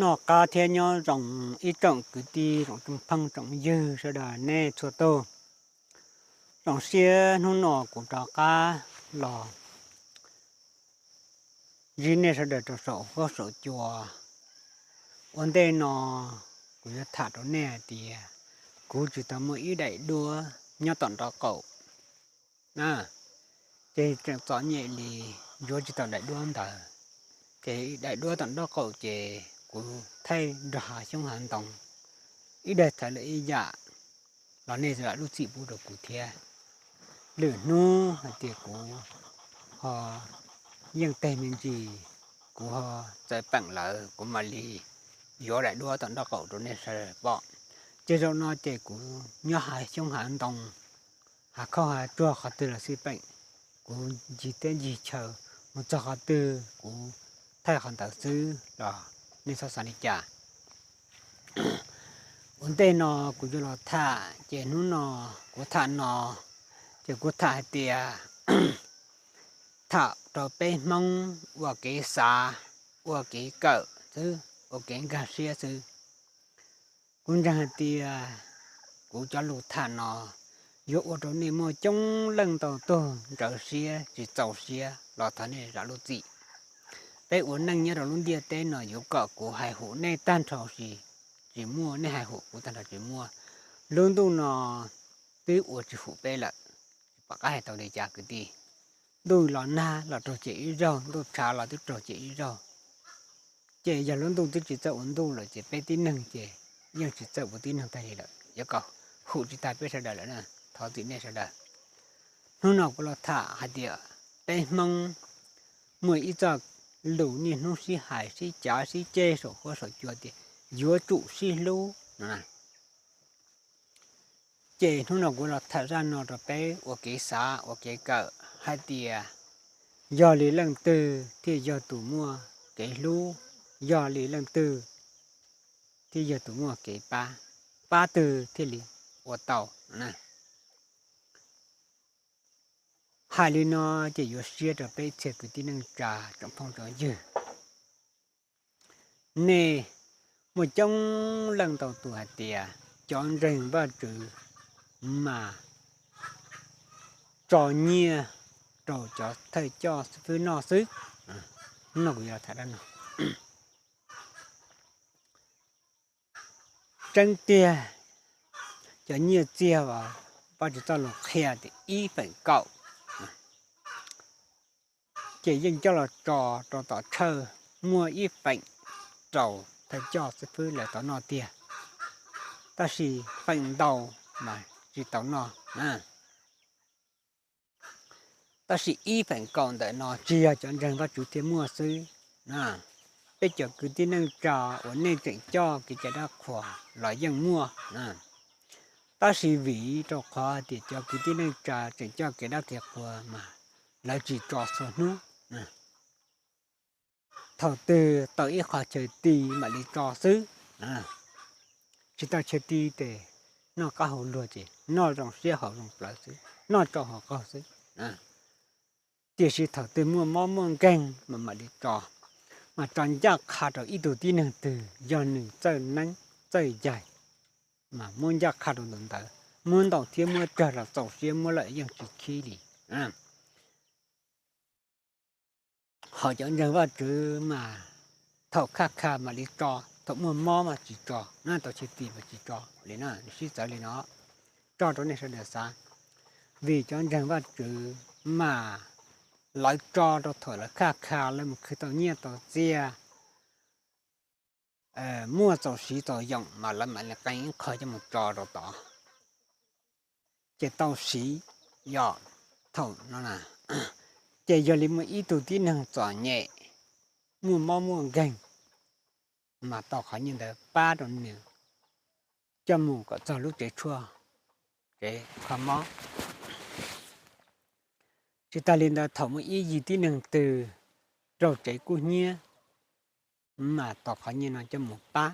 Noj qab thiab nyob zoo ib tsoom kwv tij, tsoom phooj tsoom ywg sawv daws nej txhua tus. Zoo siab hnub no kuv rov qab los ntsib nej sawv daws rau saum huab saum cua. Ua ntej no kuv yuav tham rau nej hais tias kuv tsis tau muaj ib daim duab nyob tom nraub qaum. Ces tseem txom nyem li yuav tsis tau daim duab ntawd. Ces daim duab tom nraub qaum ces kuv thaij nrog hav xyoob hav ntoo, ib daim thawv lawm ib yam, los nej zam lub txim pub rau kuv thiab. Lwm hnub hais tias kuv ho yeej teg me ntsis, kuv ho txawm peem lawm kuv mam li yuav daim duab tom nraub qaum rau nej sawv daws pom. Ces zaum no ces kuv nyob hav xyoob hav ntoo, hav khaub hav tsuag qhov twg los xij peem, kuv ncig teb ncig chaw mus txog qhov twg kuv thaij qhov ntawd xwb los nej txhob xav li cas. Ua ntej no kuv yuav los tham ces hnub no kuv tham no ces kuv tham hais tias tham rau peb Hmoob ua kev xav, ua kev kawm xwb, ua kev nkag siab xwb. Kuv ntseeg hais tias kuv cov lus tham no yuav ua rau nej muaj coob leej ntau tug ntsawv siab tsis txaus siab los thov nej zam lub txim. Peb ua neej nyob rau lub ntiaj teb no yuav kom kuv hais hum nej tag nrho tsis, tsis muaj, nej hais hum kuv tag nrho tsis muaj. Lub ntuj no twb ua tsis hum peb lawm, tsis pom qab hais tau li cas kwv tij. Ntuj los nag los raug cem ib zaug, ntuj tshav los twb raug cem ib zaug. Ces yog lub ntuj twb tsis txawj ua ntuj lawm ces peb tib neeg ces yeej tsis txawj ua tib neeg tag li lawm, yuav kom hum tsis tag peb sawv daws lawm na. Thov txim nej sawv daws. Hnub no kuv los tham hais tias peb Hmoob muaj ib txoj lus niaj hnub sib hais sib cav sib ceg saum huab saum cua tias yuav tsum sib hlub no. Ces hnub no kuv los tham zaj no rau peb ua kev xav ua kev kawm hais tias yog li leej twg thiaj yog tus muaj kev hlub, yog li leej twg thiaj yog tus muaj kev pab, pab twg thiaj li ua tau na. Hais li no ces yuav siab rau peb txhia kwv tij neej tsa tsoom phooj tsoom ywg. Nej muaj coob leej ntau tus hais tias cov ntseeg Vajtswv mas tso nyiaj rau cov thawj coj xib fwb noj xwb. No kuv yuav tham dab no. Tseeb tiag, cov nyiaj txiag uas Vajtswv txoj lus qhia tias ib feem kaum ces yeej coj los tso rau tom tshawj, muaj ib feem rau thawj coj xib fwb lawv tau noj tiag, tab sis feem ntau mas tsis tau noj. Tab sis ib feem kaum ntawm no tsis yog cov ntseeg Vajtswv thiaj muaj xwb. Peb cov kwv tij neej tsa uas nej tseem coj kev cai dab qhuas los yeej muaj. Tab sis vim rau qhov tias cov kwv tij neej tsa tseem coj kev dab kev qhuas mas lawv tsis tso txhua hnub. Thaum twg tau ib qho chaw ti mam li tso xwb. Tsis tau chaw ti ces noj qab hau luag ces noj zoo siab haus zoo plawv xwb, noj tsau haus qaug xwb. Tiam sis thaum twg muaj mob muaj nkeeg mas mam li tso, mas tso ncaj qha rau ib tug tib neeg twg yog nws txawj neeb txawj yaig, mas muab ncaj qha rau ntawm ntawd, muab ntaus thiab muab tsawg los txaus siab muab lawm yeej tsis khib li. Ho cov ntseeg Vajtswv mas thaum khaj kha mam li tso, thaum muaj mob mas tsis tso, tau chaw ti mas tsis tso li na. Sib txawv li no, tso rau nej sawv daws xav. Vim cov ntseeg Vajtswv mas lawv tso rau thaum lawv khaj kha, lawv mus khwv tau nyiaj tau txiag, muaj txaus siv txaus yoom mas lawv mam li qee ib qho coj mus tso rau tod, ces tau siv. Yog thaum no ces yog li muaj ib tug tib neeg txom nyem, muaj mob muaj nkeeg, mas tau qhov nyiaj ntawd pab rau nws coj mus kom txog lub tsev tshuaj, tsev kho mob. Tsis tas li ntawd, thaum muaj ib yig tib neeg twg raug tsev kub hnyiab, mas tau qhov nyiaj no coj mus pab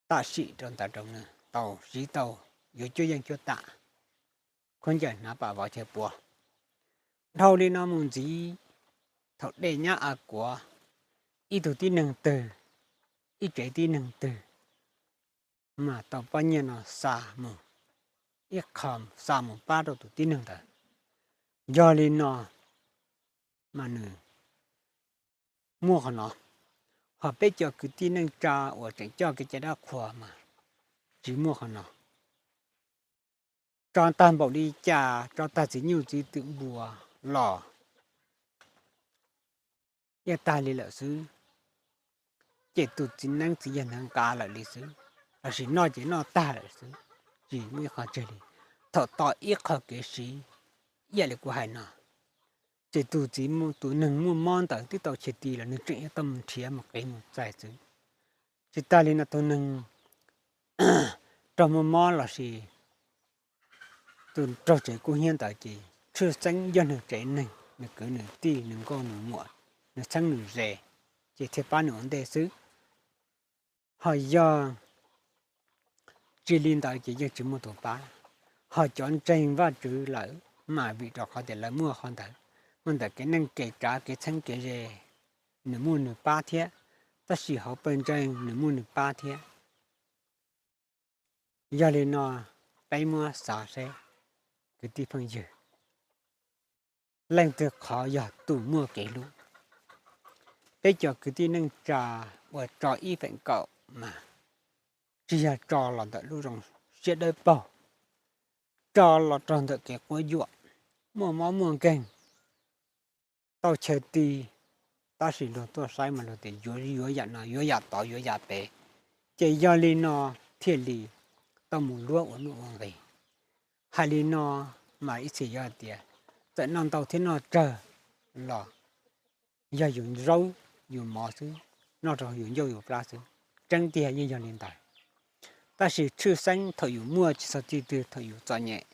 tam sim rau ntawd rau nws tau siv tau, yuav cuab yeej cuab tam, khaub ncaws hnav pam vov chaw pua. Dhau li no mus ntxiv, thaum dej nyab av kuav, ib tug tib neeg twg ib tsev tib neeg twg mas tau pob nyiaj no xa mus, ib qho xa mus pab rau tus tib neeg ntawd. Yog li no mas nws muaj qhov no, ho peb cov kwv tij neej tsa uas tseem coj kev cai dab qhuas mas tsis muaj qhov no. Tso tag npaum li cas, tso tag txiv nyuj txiv twm npua los yeej tag li lawm xwb. Ces tus txiv neeb txiv yaig ntawd nqa lawm li xwb, lossis noj ces noj tag lawm xwb, tsis muaj ib qho tseg li. Thaum tau ib qho kev siv ib yam li kuv hais no, ces tus txiv, tus neeg muaj mob ntawd twb tau chaw ti los nws tseem yuav tau mus nrhiav mus qiv mus txais xwb. Tsis tas li no tus neeg raug muaj mob lossis tus raug tsev kub hnyiab ntawd ces tshwj xeeb yog nws tsev neeg, nws kwv nws tij, nws nkauj nws muam, nws txheeb nws ze, ces thiaj pab nws ua ntej xwb. Ho yog tsis li ntawd ces yeej tsis muaj tus pab. Ho cov ntseeg Vajtswv lawm mas vim rau qhov tias lawv muaj qhov ntawd, muaj ntawm kev neej kev tsav kev txheeb kev ze, nws muaj nws pab thiab, tab sis hauv pawg ntseeg nws muaj nws pab thiab. Yog li no peb muab xav seb, kwv tij phooj ywg, leej twg qhov yog tus muaj kev hlub? Peb cov kwv tij neej tsa uas tso ib feem kaum mas tsis yog tso los ntawm lub zoo siab dawb paug, tso los rau ntawm kev quab yuam, muaj mob muaj nkeeg, tau chaw ti, tab sis luag tuaj saib mas luag tias yuav, yuav yam no yuav yam tod yuav yam pem, ces yog li no thiaj li tau mus luab ua nuj ua nqis. Hais li no mas ib txhis yog tias txawm noj ntau thiab noj tsawg los yog yus zaub yus mov xwb, noj rau yus ncauj yus plab xwb, tseeb tiag yeej yog li ntawd. Tab sis tshwj xeeb thaum yus muaj tsis txog ti twg, thaum yus txom nyem,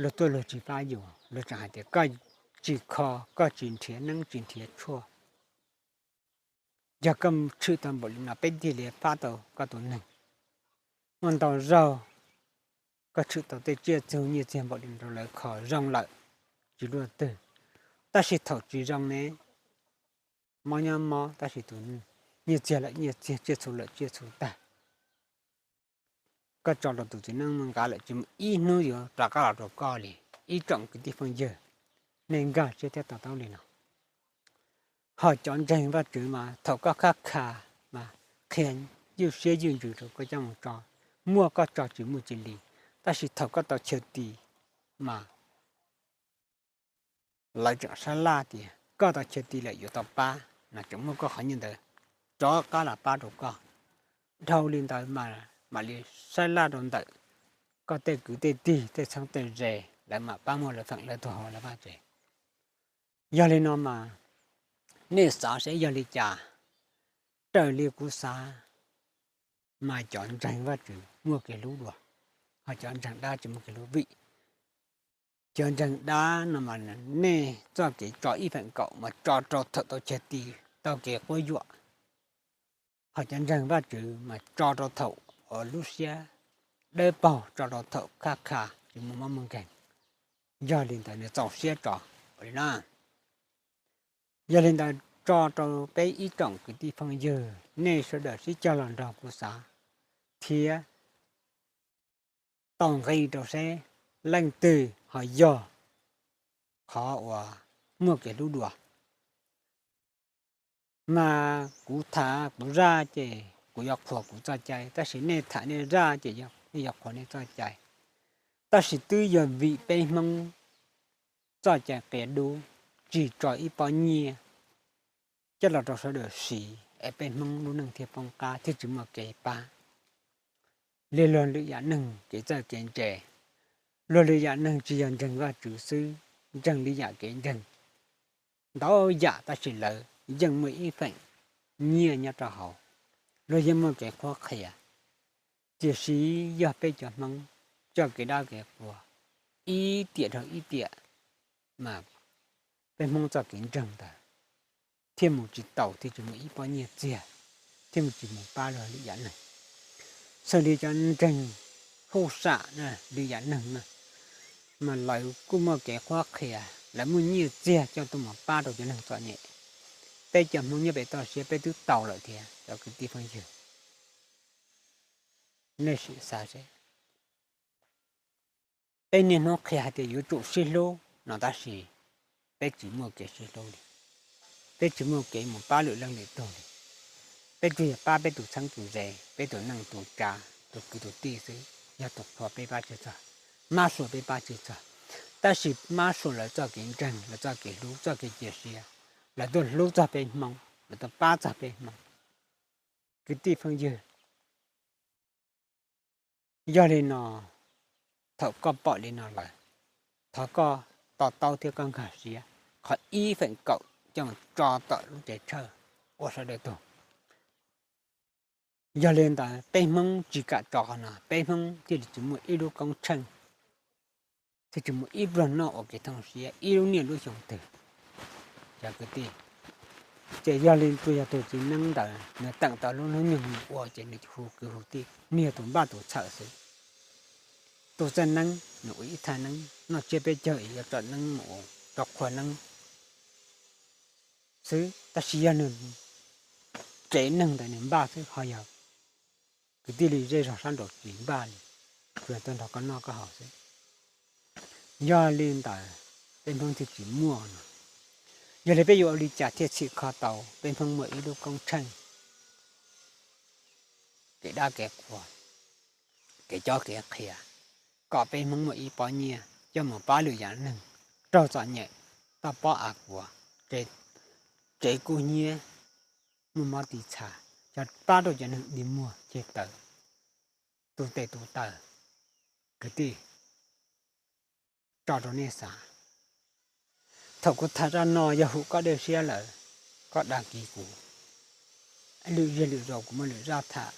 luag tuaj luag tsis pab yus, luag tseem hais tias koj tsis kho, koj tsis nrhiav neeb tsis nrhiav tshuaj. Yog koj tshwm tau npaum li no peb thiaj li pab tau koj tus neeg. Muaj ntau zaug koj tshwm tau tej tsiaj txhu nyiaj txiag npaum li no rau lawv kho zoo lawm, tsis luaj twg. Tab sis thaum tsis zoo ne, mob nyob mob tab sis tus nyiaj txiag lawm nyiaj txiag, tsiaj txhu lawm tsiaj txhu tag, koj tso rau tus txiv neeb muaj nqa lawm tsis muaj ib hnub yuav rov qab los rau koj li. Ib tsoom kwv tij phooj ywg, nej nkag siab thiab to taub li no. Ho cov ntseeg Vajtswv mas thaum koj khab kha mas qhia ywj siab ywj ntsws rau koj coj mus tso, muaj koj tso tsis muaj cia li, tab sis thaum koj tau chaw ti mas lawv tseem sab laj tias koj tau chaw ti lawm yuav tau pab, no tseem muab koj qhov nyiaj ntawd rov qab los pab rau koj. Dhau li ntawd mas mam li sab laj rau ntawm koj tej kwv tej tij tej txheeb tej ze, lawv mam pab muaj lawv feem lawv tug hauv lawv vaj tsev. Yog li no mas nej xav seb yog li cas, raws li kuv xav mas cov ntseeg Vajtswv muaj kev hlub dua, ho cov ntseeg dab tsis muaj kev hlub vim cov ntseeg dab no mas nej txoj kev tso ib feem kaum mas tso rau thaum tau chaw ti, tau kev quab yuam. Ho cov ntseeg Vajtswv mas tso rau thaum lub siab dawb paug, tso rau thaum khab kha tsis muaj mob muaj nkeeg. Yog li ntawd nws txaus siab tso ua li no. Yog li ntawd tso rau peb ib tsoom kwv tij phooj ywg nej sawv daws sib cog los nrog kuv xav thiab tau nqi rau seb leej twg ho yog qhov uas muaj kev hlub dua. Mas kuv tham kuv zaj ces kuv yuav qhuas kuv txoj cai, tab sis nej tham nej zaj ces nej yuav qhuas nej txoj cai. Tab sis twb yog vim peb Hmoob txoj cai qia dub, tsis tso ib pob nyiaj coj los rau sawv daws siv es peb Hmoob lub neej thiaj poob qab thiaj tsis muaj kev pab. Li luag lwm yam neeg kev txawj kev ntse, luag lwm yam neeg tsis yog ntseeg Vajtswv xwb, ntseeg li yam kev ntseeg ntau yam tab sis lawv yeej muaj ib feem nyiaj nyob rau hauv, luag yeej muaj kev qhuab qhia. Tiam sis yog peb cov Hmoob coj kev dab kev qhuas ib tiam dhau ib tiam, mas peb Hmoob txoj kev ntseeg ntawd thiaj mus tsis taus, thiaj tsis muaj ib pob nyiaj txiag, thiaj mus tsis mus pab luag lwm yam neeg. Xws li cov ntseeg huj sam lwm yam neeg na, mas lawv kuj muaj kev qhuab qhia, lawv muaj nyiaj txiag coj tuaj mus pab rau cov neeg txom nyem. peb cov Hmoob nyob pem toj siab peb twb tau lawm thiab cov kwv tij phooj ywg. Nej sim xav seb, peb niaj hnub qhia hais tias yuav tsum sib hlub no tab sis peb tsis muaj kev sib hlub li. Peb tsis muaj kev mus pab lwm leej lwm tug li. Peb tsuas yog pab peb tus txheeb tus ze, peb tus neej tus tsa, tus kwv tus tij xwb, yog tus qhua peb pab tsis txog, mab suav peb pab tsis txog. Tab sis mab suav lawv txoj kev ntseeg, lawv txoj kev hlub, txoj kev cia siab, lawv tuaj hlub txog peb Hmoob, lawv tuaj pab txog peb Hmoob. Kwv tij phooj ywg, yog li no, thaum koj pom li no lawm, thov koj to taub thiab koj nkag siab qhov ib feem kaum coj mus tso tom lub tsev tshawj ua sawv daws tug. Yog li ntawd peb Hmoob tsis kam tso qhov no, peb Hmoob thiaj li tsis muaj ib lub koob tsheej, thiaj tsis muaj ib pluag noj ua kev thooj siab ib lub niaj lub xyoo twg. Cov kwv tij, ces yog li tsuas yog tus txiv neeb ntawd nws teem tau lub hnub nyoog nws ua ces nws hu kwv hu tij, nws yog tus npaj tus txhawm xwb. Tus txawj neeb nws ua ib thaj neeb noj tsiab peb caug es yuav tso neeb mus ua rau qhua neeb xwb, tab sis yog nws tsev neeg ntawd nws npaj xwb, ho yog kwv tij li zej zog sab nraud tsis npaj li, tsuas tuaj nrog koj noj koj haus xwb. Yog li ntawd peb Hmoob thiaj tsis muaj no. Yog li peb yuav ua li cas thiaj txhim kho tau peb Hmoob muaj ib lub koob tsheej, kev dab kev qhua, kev cob kev qhia, kom peb Hmoob muaj ib pob nyiaj coj mus pab lwm yam neeg, raug txom nyem, toj pob av kuav, tsev kub hnyiab, muaj mob tiv txha, coj pab rau cov neeg dig muag ceg taw, tu tes tu taw. Kwv tij, tso rau nej xav. Thaum kuv tham zaj no yog hum koj dej siab lawm, koj dag kiv kuv, lwm zej lwm zaus kuv muaj lwm zaj tham,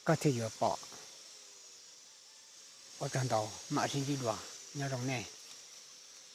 koj thiaj yuav pom. Ua tsaug ntau, mam sib ntsib dua, nyob zoo nej.